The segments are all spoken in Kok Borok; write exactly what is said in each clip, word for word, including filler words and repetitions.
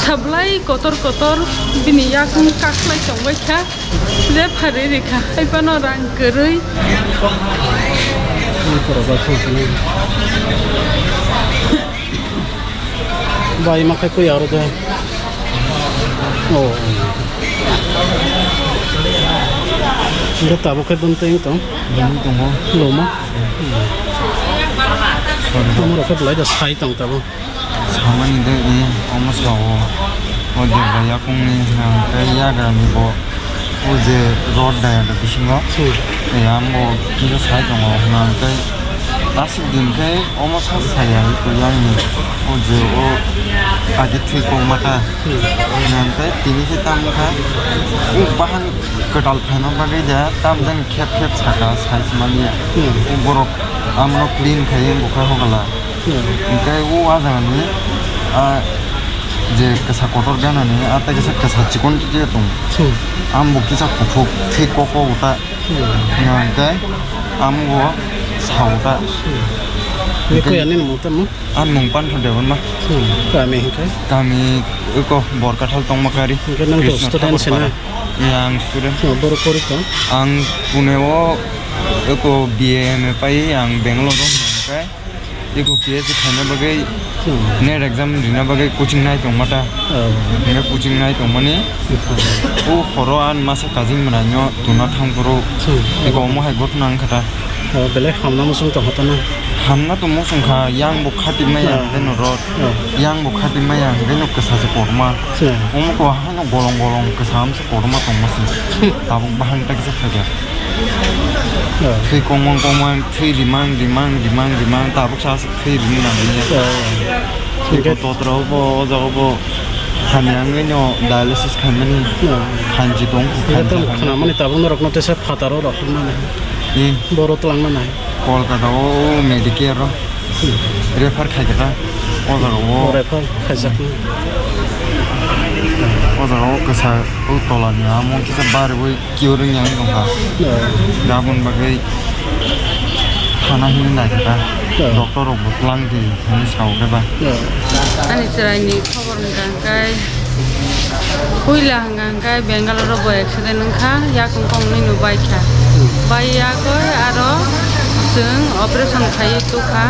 Sablai kotor kotor bini yakung kaklai tongbai kha. Je phari rikha, hai phano rang kwrwi. Bai ma khai koi aro de. Oh. Bo tabuk khai bun teng tong. Bun tongo. Loma. Sorry. Amora khai belai da sai tong tabuk. Samani de, eh, omo sao. O debra yakungni, ah, tei yagrani bo. O je rod daya da bisingo. Hmm. Tei ang bo kisa sai tongo, hwnka hwnkhe aswk din khe omo sa saya, tei yang ni o je o agi thwi kok mata. Hmm. Hwnka hwnkhe tini khe tamo kha, o bahan kwtal phaima bagwi da, tam jani khep khep saka sai se manya. Hmm. O borok amno clean khai wng kha hokala. Hmm. Hwnkhe o ah jagani, ah, je kisa kotor ganani, ah, tei kisa, kisa chikon khe tongo. Hmm. Ang bo kisa kuphuk thwi kok kok ta. Hmm. Hwnkhe ang bo sao ta. Ni koi ani mung tamo? Ang mung Pantha Debbarma. Hmm. Kami hwnkhe? Kami eko Borkathal Tongmakari. Hwnkhe nang to Krishna student Thakur se na? Para. Ya, ang student. Oh, borok pori tong? Ang Pune o eko B A M A pai ang Bangalore o hwnkhe. Eko P H D khaina bagwi, hmm, net exam rina bagwi coaching nai tongma ta. Oh. Hwnkhe coaching nai tongmani, hmm, o horo ang masa kajin mwnai no tuna thang phuru, hmm, eko omo hai gotna wng kha ta. Oh, belai hamna muchung tong kha ta na? Hamna to muchung kha, yang bo khati maya, oh, hwnkhe no rot. Oh. Yang bo khati maya, hwnkhe no kwsa se kotorma. Hmm. Omo ko haino golong golong kwsa am se kotorma tongma se. Hmm. Tabuk bahang ta kisa khaja. Oh. Thwi kongmang kongmang, thwi rimang rimang rimang rimang, tabuk sa se thwi rimang rimang. Oh. Hwnkhe totro bo, o jaga bo hamya wngwi no dialysis khaimani, oh, khanchi tong, hwnkhe khanchi tong khaimani. Khnamani tabuk norok no tesa phataro rok hwnmani. Hmm. Boro twlangma nai. Kolkata o Medicare o refer khai kha ta. O jaga o refer khaijak. O jaga o kwsa o tola ni amo kisa bariwi kiyor wngya wng tong kha. Oh. Gabon bagwi thana hinwi nai kha ta. Oh. Doctor rok bo twlang di hinwi sao khe ba. Oh. Ani chwrai ni khobor wngkha hwnkhe, puila hwnkha hwnkhe Bangalore o bo accident wngkha, yakung kongnwi no baikha. Hmm. Bai yakoi aro chwng operation khaiwi tukha,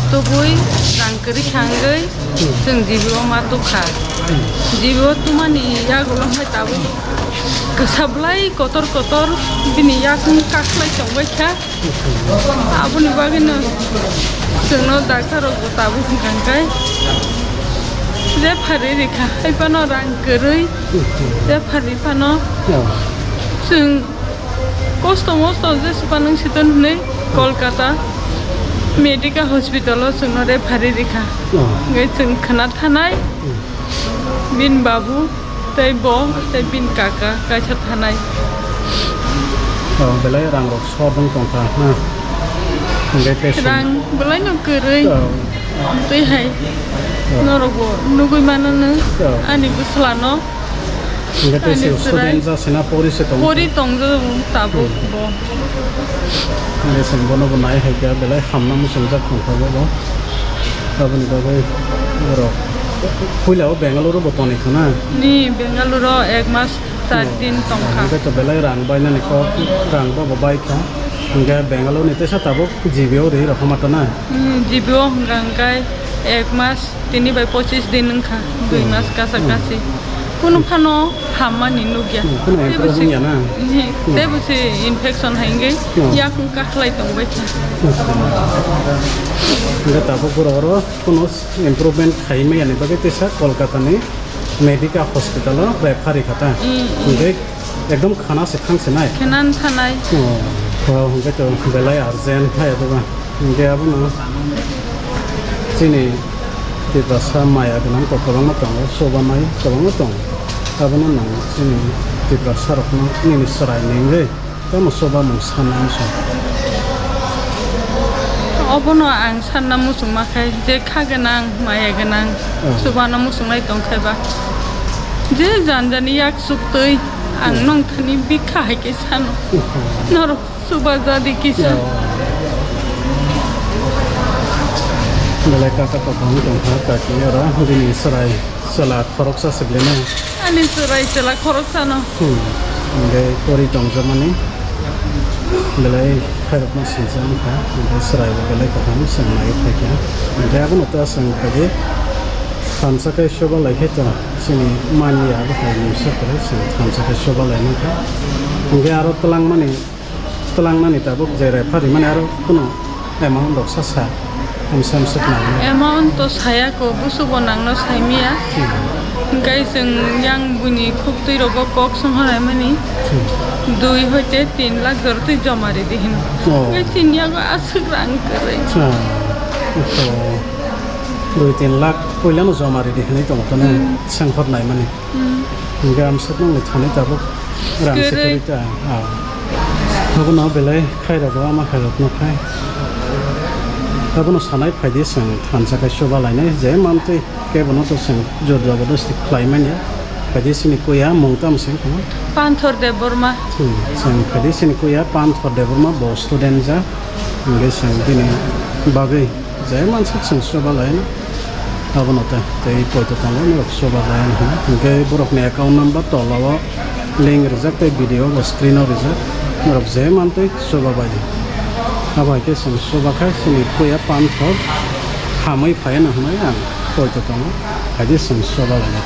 tubui rang kwrwi kha wngwi, hmm, chwng G B o ma tukha. Hmm. G B o tumani yagulo hai tabuk kwsa belai kotor kotor bini yakung kaklai tongbaikha. Aboni bagwino chwngno daktar rok bo tabuk hwnkha hwnkhe referee rikha, hai phano rang kwrwi referee phano chwng kosto mosto jesa phano wngsiton hwnwi Kolkata medical hospital o chwngno referee rikha. Hwnkhe chwng khna thanai. Bini babu tei bo tei bini kaka kaisa thanai. Oh, belai rang rok sor dong tong kha na. Hwnkhe tei sum- rang belai no kwrwi. Oh. Tei hai. Oh. Norok bo nugwi mano no. Oh. Ani bwsla no. Hwnkhe tei ani se chwrai student ja sina pori se tong. Pori tong jo tabuk, hmm, bo. Hwnkhe chwng bono bo nai hai khe belai hamna muchungjak tong kha bo. Aboni bagwi borok puila o Bengaluru bo tonwi khna? Ni Bengaluru o ek mas char din tong kha. Hwnkhe to belai rang bainani kok, rang bo bo bai kha. Hwnkhe Bengaluru ni teisa tabuk G B o ri rok ma to na? Hmm, G B o hwnkha hwnkhe ek mas tini bai pochis din wngkha, dui mas kasa kasi. Kunu phano hammani nukya. Hmm, kunu teibo improve se, wngya na? Hi, hmm, teibo se infection hai wngwi, hmm, yakung kakhlai tongbai kha. Hwnkhe tabuk borok oro kunu improvement khai maya ni bagwi teisa Kolkata ni Medica hospital o refer kha ta. Hmm. Hwnkhe ekdom khana se thang se nai. Khenan thanai. Oh, oh, hwnkhe to belai urgent hai ado ba. Hwnkhe abono chini Tiprasa maya gwnang kok kwbangma tongo, chubanai kwbangma tongo. Abono nwng chini Tiprasa rokno nini chwrai ni wngwi tamo chubamung sanna muchung? Obono ang sanna muchungma khe je kha gwnang, maya gwnang, oh, chubana muchungnai tong khe ba. Je jani jani yak chuk twi ang, hmm, nwng thani bikha hai khe sano. Hmm. Norok Chuba jadi kisa. Belai kaka tongthok wng tongkha, kaki oro bini chwrai Chwla khoroksa se belai no. Ani chwrai chwla khoroksano. Hmm. Hingke pori tongjakmani belai khairokma sinsa wngkha, hingke chwraibo belai kaham chwng naiwi phaikha. Hingke abono ta chwng phaidi thansa khe soba laikhe to chini manya abo hai mungsa kwrwi chwng thansa khe soba lainakha. Hingke aro twlangmani Twlangnani tabuk je refa rimani aro kuno amount rok sa sa, hamsa hamsa kwnang. Amount to saya ko, busubo nangno saimiya. Hmm. Hingkai chwng yang buini khuktwi rogo kok songhornaimani Hmm. dui hoite tin lakh jorotwi joma ridi hino. Oh. Hingkai chini yago aswk rang kwrwi. Ah, to dui tin lakh puilano joma ridi hinwi tongo to ne Hmm. songhornaimani. Hmm. Hingke ang swknangni thani tabuk rang se Kwrwi. kwrwi ta, ah. Abono belai khairokgo ama khairokno khai. Abono sanai phaidi chwng thansa khe soba lainai je mantwi kebono to chwng jor jabardasti khlai manya. Phaidi chini kuya mung tamo se wngkha? Panthor Debbarma. Hmm, chwng phaidi chini kuya Panthor Debbarma bo student ja. Hingke chwng bini bagwi je mansak chwng soba laina. Abono ta tei poito tongo norok soba laina hwnwi. Hingke borokni account number tolao link rijak tei video bo screen o rijak. Norok je mantwi soba bai di. Abo hai khe chwng soba kha chini kuya Panthor hamwi phaiano hwnwi ang poito tongo. Hai di chwng soba laina.